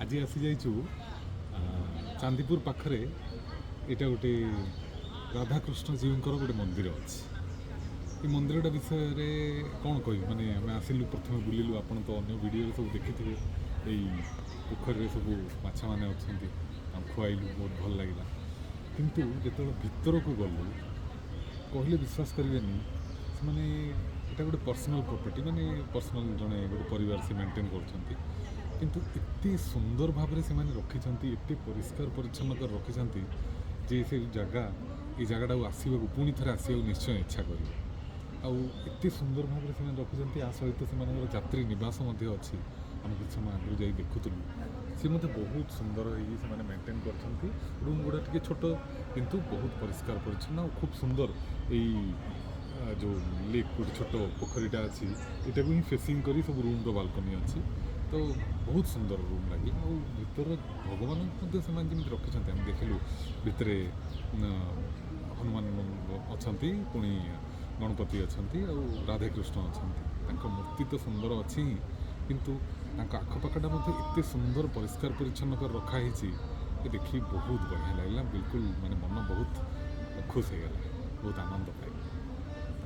ଆଜି ଆସିଯାଇଛୁ ଚାନ୍ଦିପୁର ପାଖରେ। ଏଇଟା ଗୋଟେ ରାଧାକୃଷ୍ଣ ଜୀଉଙ୍କର ଗୋଟେ ମନ୍ଦିର ଅଛି। ଏ ମନ୍ଦିରଟା ବିଷୟରେ କ'ଣ କହିବି? ମାନେ ଆମେ ଆସିଲୁ, ପ୍ରଥମେ ବୁଲିଲୁ। ଆପଣ ତ ଅନ୍ୟ ଭିଡ଼ିଓରେ ସବୁ ଦେଖିଥିବେ, ଏଇ ପୋଖରୀରେ ସବୁ ମାଛମାନେ ଅଛନ୍ତି, ତାଙ୍କୁ ଖୁଆଇଲୁ, ବହୁତ ଭଲ ଲାଗିଲା। କିନ୍ତୁ ଯେତେବେଳେ ଭିତରକୁ ଗଲୁ, କହିଲେ ବିଶ୍ୱାସ କରିବେନି, ସେମାନେ ଏଇଟା ଗୋଟେ ପର୍ସନାଲ୍ ପ୍ରପର୍ଟି, ମାନେ ପର୍ସନାଲ୍ ଜଣେ ଗୋଟେ ପରିବାର ସେ ମେଣ୍ଟେନ୍ କରୁଛନ୍ତି। କିନ୍ତୁ ଏତେ ସୁନ୍ଦର ଭାବରେ ସେମାନେ ରଖିଛନ୍ତି, ଏତେ ପରିଷ୍କାର ପରିଚ୍ଛନ୍ନ କରି ରଖିଛନ୍ତି ଯେ ସେ ଜାଗା, ଏଇ ଜାଗାଟାକୁ ଆସିବାକୁ, ପୁଣି ଥରେ ଆସିବାକୁ ନିଶ୍ଚୟ ଇଚ୍ଛା କରିବେ। ଆଉ ଏତେ ସୁନ୍ଦର ଭାବରେ ସେମାନେ ରଖିଛନ୍ତି। ଆ ସହିତ ସେମାନଙ୍କର ଯାତ୍ରୀ ନିବାସ ମଧ୍ୟ ଅଛି। ଆମେ କିଛି ସମୟ ଆଗରୁ ଯାଇ ଦେଖୁଥିଲୁ, ସେ ମଧ୍ୟ ବହୁତ ସୁନ୍ଦର ହେଇକି ସେମାନେ ମେଣ୍ଟେନ୍ କରିଛନ୍ତି। ରୁମ୍ ଗୁଡ଼ା ଟିକେ ଛୋଟ, କିନ୍ତୁ ବହୁତ ପରିଷ୍କାର ପରିଚ୍ଛନ୍ନ ଆଉ ଖୁବ୍ ସୁନ୍ଦର। ଏଇ ଯେଉଁ ଲେକ୍, ଗୋଟେ ଛୋଟ ପୋଖରୀଟା ଅଛି, ଏଟାକୁ ହିଁ ଫେସିଂ କରି ସବୁ ରୁମ୍ର ବାଲକୋନି ଅଛି। ତ ବହୁତ ସୁନ୍ଦର ରୁମ୍ ଲାଗିଲା। ଆଉ ଭିତର ଭଗବାନଙ୍କୁ ମଧ୍ୟ ସେମାନେ ଯେମିତି ରଖିଛନ୍ତି, ଆମେ ଦେଖିଲୁ ଭିତରେ ହନୁମାନ ଅଛନ୍ତି, ପୁଣି ଗଣପତି ଅଛନ୍ତି ଆଉ ରାଧାକୃଷ୍ଣ ଅଛନ୍ତି। ତାଙ୍କ ମୂର୍ତ୍ତି ତ ସୁନ୍ଦର ଅଛି ହିଁ, କିନ୍ତୁ ତାଙ୍କ ଆଖପାଖଟା ମଧ୍ୟ ଏତେ ସୁନ୍ଦର ପରିଷ୍କାର ପରିଚ୍ଛନ୍ନ କରି ରଖା ହେଇଛି ଯେ ଦେଖି ବହୁତ ବଢ଼ିଆ ଲାଗିଲା। ବିଲକୁଲ ମାନେ ମନ ବହୁତ ଖୁସି ହେଇଗଲା, ବହୁତ ଆନନ୍ଦ ପାଇଲି।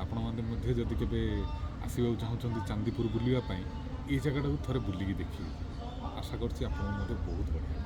ଆପଣମାନେ ମଧ୍ୟ ଯଦି କେବେ ଆସିବାକୁ ଚାହୁଁଛନ୍ତି ଚାନ୍ଦିପୁର ବୁଲିବା ପାଇଁ, ଏଇ ଜାଗାଟାକୁ ଥରେ ବୁଲିକି ଦେଖିବେ। ଆଶା କରୁଛି ଆପଣଙ୍କୁ ମଧ୍ୟ ବହୁତ ବଢ଼ିଆ ଲାଗିବ।